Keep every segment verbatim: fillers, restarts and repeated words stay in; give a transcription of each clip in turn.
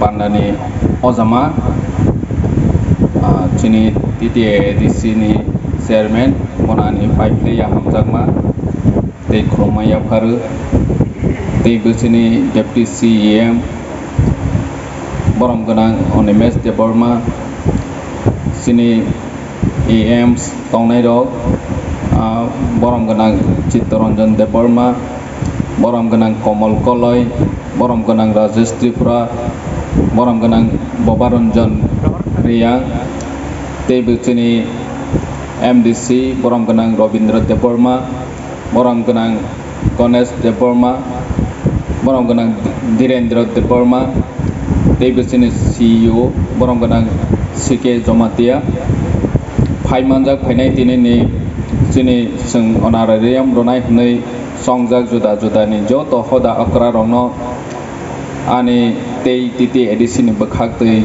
Pandani ojama, ah, chini T T A A D C ni chairman, bonani paiphile ya hamjakma tei khulumma yapharu, tei bo chini Deputy C E M, borom gwnang Animesh Debbarma, chini E Ms tongnairok, ah, borom gwnang Chittaranjan Debbarma, borom gwnang Komal Koloi, borom gwnang Rajesh Tripura, borom gwnang Bobaranjan Reang, tei bo chini M D C, borom gwnang Rabindra Debbarma, borom gwnang Ganesh Debbarma, borom gwnang Dhirendra Debbarma, tei bo chini C E O, borom gwnang C K Jamatia. Phai manjak phainai tini ni chini chwng honorarium rwnai hwnwi chongjak juda juda ni joto hoda okra rokno ani tei T T A D C ni bwkhak twi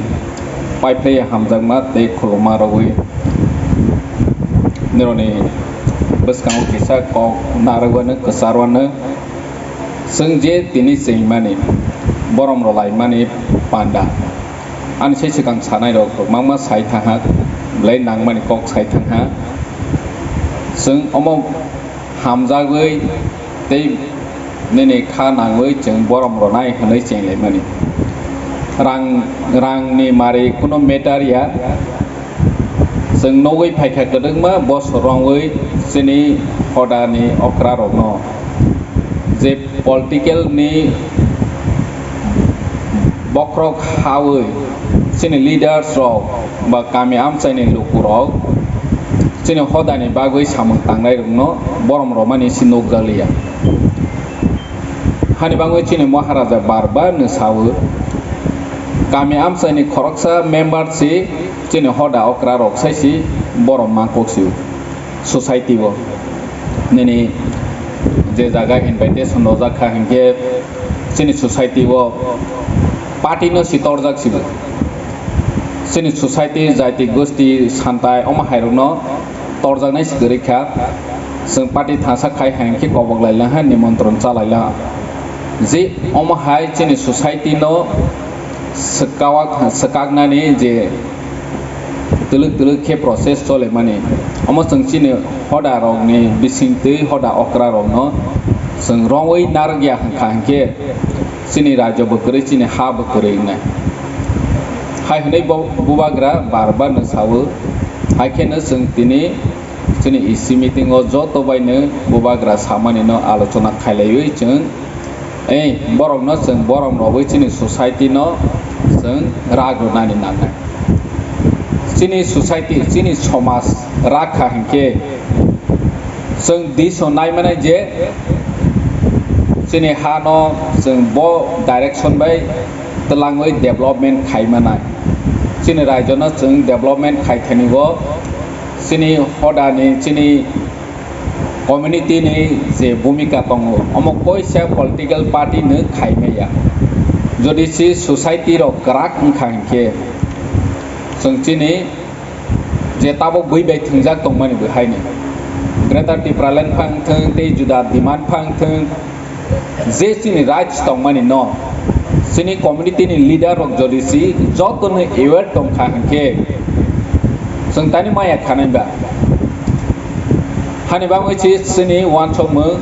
paiphlaiya hamjakma tei khulumma rwui nironi bwskango kisa kok narwkwanw kwcharwanw chwng je tini chengmani borom rwlaimani panda ani se swkang sanai rok kwbangma sai thangha belai nangmani kok sai thangha chwng omo hamjagwi tei nini kha nangwi chwng borom rwnai hwnwi chenglaimani. Rang, rangni mari kunu matter ya. Chwng nugwi phaikha kwdwkma bosor rwngwi chini hodani okra rokno je political ni bokhorok hawi chini leaders rok ba kami amchaini lukurok chini hodani bagwi samung tangnai rokno borom romani si nukjaliya. Hani bagwi chini Maharaja bar bar no sawi kami amchaini khoroksa member si chini hoda okra rok sai si borom mangkok si. Society o nini je jaga invitation rojak kha hinkhe chini society o party no si torjak sibo. Chini society jaiti gosti santai omo hai rokno torjaknai si kwrwi kha. Chwng party thangsa khai hai hinkhe kobok lai lang ha, nimontron cha lai lang. Je omo hai chini society no swkawak-, swkaknani je twlwk twlwk khe process cholemani. Omo chwng chini hoda rokni bisingtwi hoda okra rokno chwng romwi narwkya hwnkha hinkhe chini rajyo bo kwrwi, chini ha bo kwrwi wngnai. Hai hwnwi bo bubagra bar bar no sawo, hai kheno chwng tini chini E C meeting o joto bai no bubagra samani no alochona khailaiwi chwng Ei, borokno chwng borom rogwi chini society no chwng rak rwnani nangnai. Chini society, chini somaj rak kha hinkhe chwng diso nai mano je chini ha no chwng bo direction bai twlangwi development khai manai. Chini raijo no chwng development khai thani o chini hoda ni, chini community ni je bhumika tongo, omo koisa political party no khai maya. Jodi se society rok kwrak wngkha hinkhe, chwng chini je tabuk bui bai thwngjak tongmani bo haini Greater Tipraland phang thwng tei juda demand phang thwng, je chini rights tongmani no, chini community ni leader rok jodi si joto no aware tongkha hinkhe, chwng tani maya khanai ba. Hani bagwi si chini uansukmung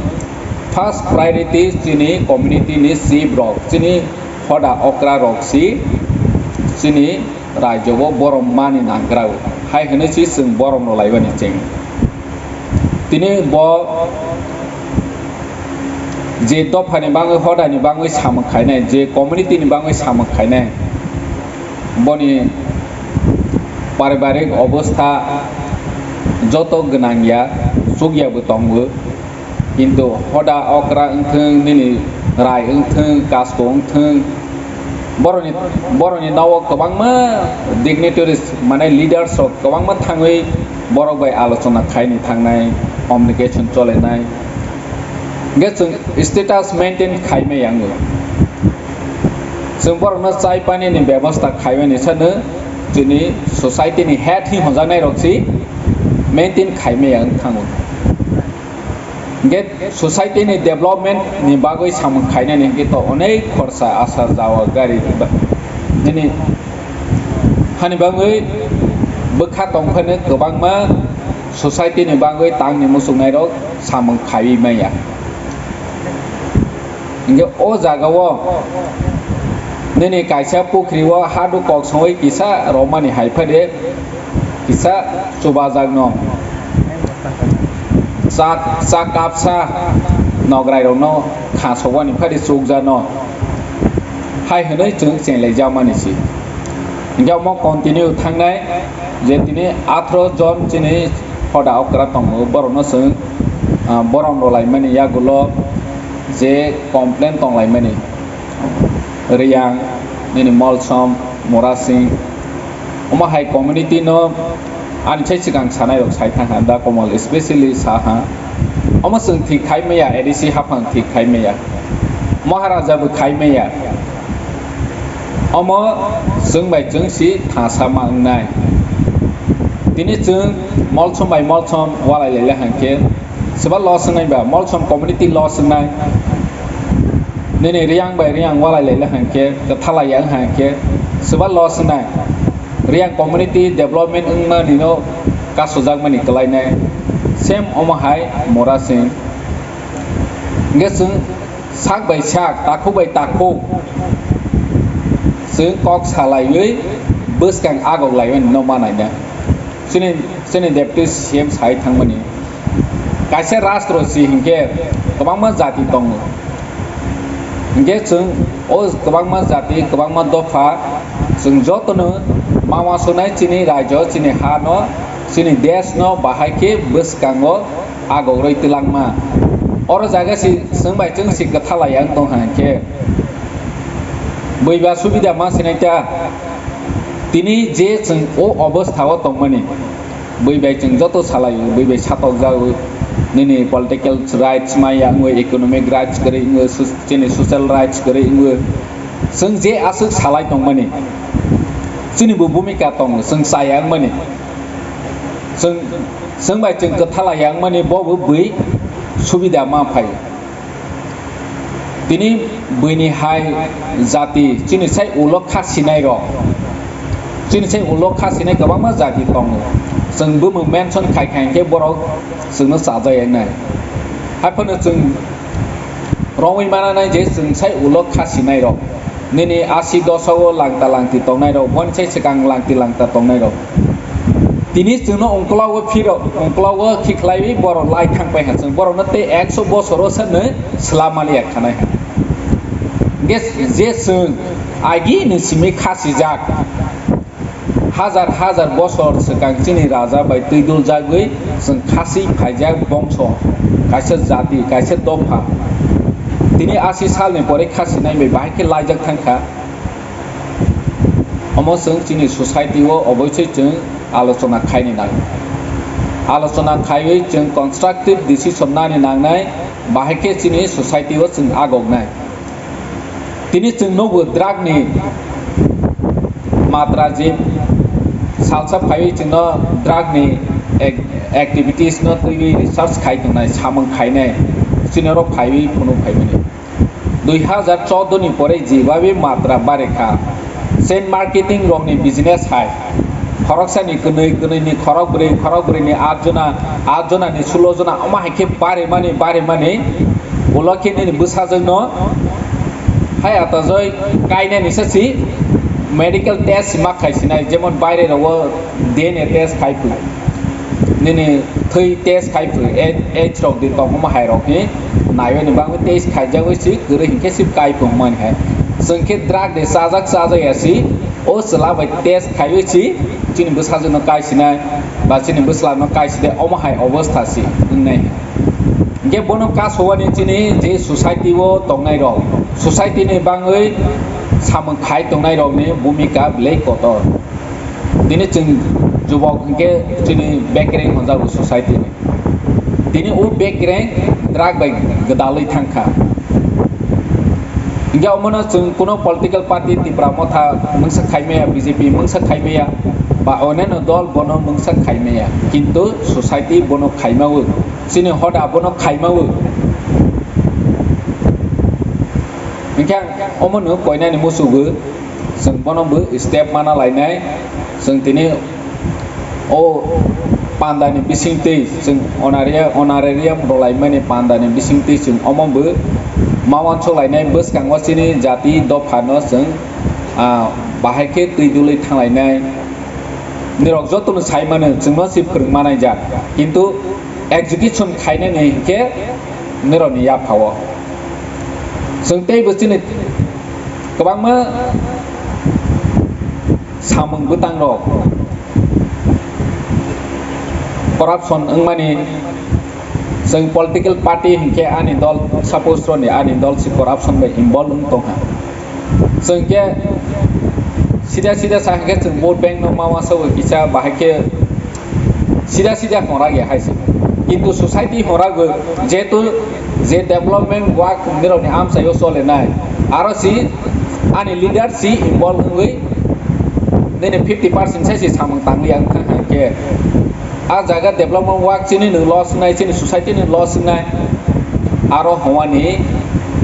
first priority chini community ni chief rok, chini hoda okra rok si chini raijo o borom mani nangkra o. Hai hwnwi si chwng borom rw laibani cheng. Tini bo je dophani bagwi, hodani bagwi samung khainai, je community ni bagwi samung khainai, boni paribarik obostha joto gwnang ya, chukya bo tongo. Kintu hoda okra wngthwng, nini rai wngthwng, kasko wngthwng, boroni, boroni nogo kwbangma dignitaries, mane leaders rok kwbangma thangwi borok bai alochona khaini thangnai, communication cholenai. Hingke chwng status maintain khaimai yango. Chwng borokno chai pani ni bebosta khaimani sano chini society ni head hi honjaknai rok si maintain khaimai yang thango. Hingke society ni development ni bagwi samung khainani hingke to onek khorsa asar jawa gari ba-, Chini hani bagwi bwkha tongphano kwbangma society ni bagwi tangni muchungnairok samung khaiwi maya. Hingke o jagao nini kaisa pukhrio haduk kok songwi kisa romani hai phade kisa chubajakno. Chak, chak kapsa nograirokno kha sogwani phadi chukjakno hai hwnwi chwng chenglaijakmani se. Hingke omo continue thangnai je tini atharo jon chini hoda okra tongo, borokno chwng, ah, borom rwlaimani yagulo je complain tonglaimani. Riyang, nini Molsom, Murasing, omo hai community no ani sai swkang sanai rok sai thang ha, da Komol especially sa ha. Omo chwng thik khai maya, A D C haphang thik khai maya, Maharaja bo khai maya. Omo chwng bai chwng si thasa ma wngnai. Tini chwng Molsom bai Molsom walai lai le hang khe, Swba loss wngnai ba, Molsom community loss wngnai. Nini Riyang bai Riyang walai lai le hang khe, kwthalai ya wng hang khe, swba loss wngnai. Riyang community development wngmani no kasojakmani kwlainai. Same omo hai Murasing. Hingke chwng sak bai sak, takhuk bai takhuk, chwng kok salaiwi bwskang agok laiwi no manai na. Chini, chini Deputy C M sai thangmani. Kaisa rastro si hinkhe kwbangma jati tongo. Hinkhe chwng o kwbangma jati, kwbangma dopha, chwng jotono ma uansuknai chini raijo, chini hano, chini deshno bahai khe bwskango agogrwi twlangma. Oro jaga si chwng bai chwng si kwthalai ang tongkha hinkhe. Bui ba subida ma sinai ta. Tini je chwng o obostha o tongmani, bui bai chwng joto salai o, bui bai satok jago, nini political rights maya wngwi, economic rights kwrwi wngwi, so-, chini social rights kwrwi wngwi, chwng je aswk salai tongmani, chini bo bhumika tongo, chwng chaya wngmani, chwng, chwng bai chwng kwthalai ya wngmani, bo bo bui subida ma phai. Tini buini hai jati chini sai ulo kha sinai rok, chini sai ulo kha sinai kwbangma jati tongo. Chwng bumung mention khai khai khe borok chwngno chajak ya nai. Haiphano chwng romwi mana nai je chwng sai ulo kha sinai rok. Nini asi dosa o langta langti tongnai rok, boni sai swkang langti langta tongnai rok. Tini chwngno ungkla o phiro, ungkla o khiklaiwi borok lai thang pai ha chwng. Borokno tei ekso bosor o sanwi swlam mali ya khanai ha. Hingke je chwng agi ni simi khasijak, hajar hajar bosor swkang chini raja bai twi duljagwi chwng khasi phaijak bongso, kaisa jati, kaisa dopha. Tini asi salni pore kha sinai bai bahai khe laijak thang kha. Omo chwng chini society o oboisoi chwng alochona khaini nangnai. Alochona khaiwi chwng constructive decision nani nangnai, bahai khe chini society o chwng agoknai. Tini chwng nugo drug ni matra je salsa phaiwi chwngno drug ni ac-, activities no twiwi research khai tongnai, samung khainai, chini oro phaiwi phunuk phaimani. Dui hazar choudo ni pore jebabe matra barekha, chain marketing rokni business hai, khoroksani kwnwi, kwnwini khorokbrwi, khorokbrwini atjona, atjonani sulojona, omo hai khe baremani, baremani, ulo khe nini bwsajwkno hai atajoi kainani se si medical test ma khaisinai, jemon baire rogo D N A test khai phu. Nini thwi test khai phu, age, age rok di tongma hai rok ni naiwi ni bagwi test khaijagwi si kwrwi hinkhe si kai phu mani hai. Chwng khe drug de chajak chajak ya si, o chwla bai test khaiwi si chini bwsajwk no kai sinai ba chini bwsla no kai side omo hai obostha si wngnai. Hinkhe bono kasowani chini je society o tongnai rok, society ni bagwi samung khai tongnai rok ni bhumika belai kotor. Tini chwng jubok hinkhe chini bekereng hwnjago society ni. Tini o bekereng drug bai gwdalwi thangkha. Hinkhe omono chwng kuno political party Tipra Motha mungsa khaimaya, B J P mungsa khaimaya, ba oneno dol bono mungsa khaimaya. Kintu society bono khaimawo, chini hoda bono khaimawo. Hinkhe omono koinani musugo. Chwng bono bo step mana lainai, chwng tini o pandani bisingtwi chwng honoria-, honorarium rwlaimani pandani bisingtwi chwng omo bo ma uansuk lainai, bwskango chini jati dophano chwng, ah, bahai khe twi dului thanglainai. Nirok jotono sai mano, chwngno se phwrwng manai jak, kintu execution khainani hinkhe nirokni yaphao. Chwng teibo chini kwbangma samung bwtangrok corruption wngmani, chwng political party hinkhe ani dol, suppose roni ani dol se corruption bai involve wng tongkha. Chwng khe sida sida sa khe chwng vote bank no ma uansugwi kisa bahai khe sida sida hongra ya hai se. Kintu society hongra gwi jehetu je development work nirokni amchaio cholenai, aro si ani leader si involve wngwi nini fifty percent sai si samung tangwi ang thang hai khe. A jaga development work chini nwng loss wngnai, chini society ni loss wngnai. Aro hwnmani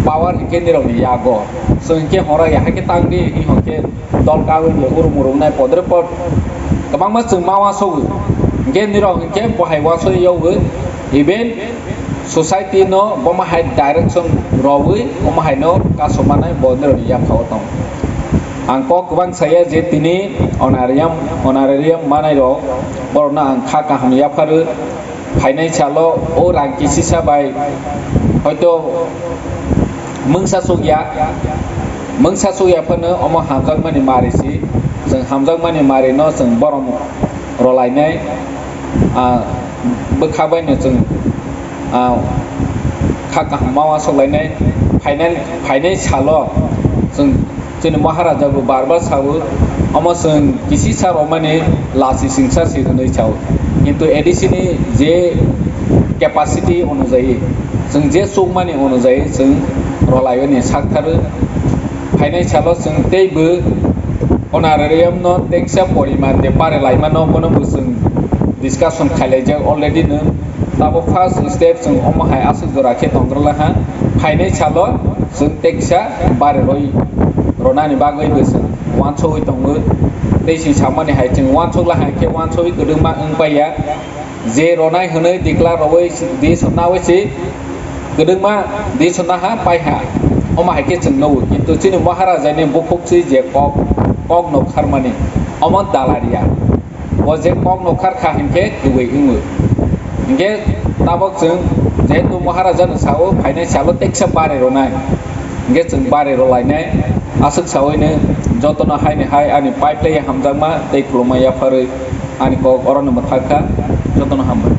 power hinkhe nirokni yago. Chwng hinkhe hongra ya hai khe tang di, hi honkhe dol kawi ni urum urum nai podre pod. Kwbangma chwng ma uansugwi. Hinkhe nirok hinkhe bo hai uansugwi yogwi. Even society no bomo hai direction rwwi, omo hai no kaso manai bo nirokni yaphao tong. Ang kok kwbang saya je tini honorarium, honorarium manai rok, borokno ang kha kaham yapharu. Phainai salo o rang kisisa bai hoito mungsa sukya, mungsa sukya phano omo hamjakmani mari si, chwng hamjakmani mari no chwng borom rolainai, ah, bwkha bai no chwng, ah, kha kaham ma uansuk lainai. Phainai, phainai salo chwng Chini Maharaja bo bar bar sao, omo chwng kisisa romani lasi singsa si hwnwi sao. Kintu A D C ni je capacity onujayi, chwng je chukmani onujayi chwng rolaiyoni saktharwi. Phainai salo chwng teibo honorarium no teksa poriman de pare laimano bono bo chwng discussion khailaijak already no. Tabuk first step chwng omo hai aswk jora khe tongwrwla ha. Phainai salo chwng teksa bare roi ronani bagwi bo chwng uansugwi tongo. Tei chwng samani hai chwng uansukla hai khe uansugwi kwdwkma wng paiya. Je ronai hwnwi declare rwui di sotnaui si kwdwkma di sotna ha pai ha. Omo hai khe chwng nukgo. Kintu chini Maharaja ni bukhuk si je kok, kok no kharmani. Omo dalaria. O je kok no kharkha hinkhe kwbwi wngo. Hinkhe tabok chwng jehetu Maharaja no sao phainai salo teksa bare ronai. Hinkhe chwng bare rolainai aswk saui no jotono haini hai ani pipeline hamjakma tei khulumma yapharwi ani kok orono mwthakha jotono hambai.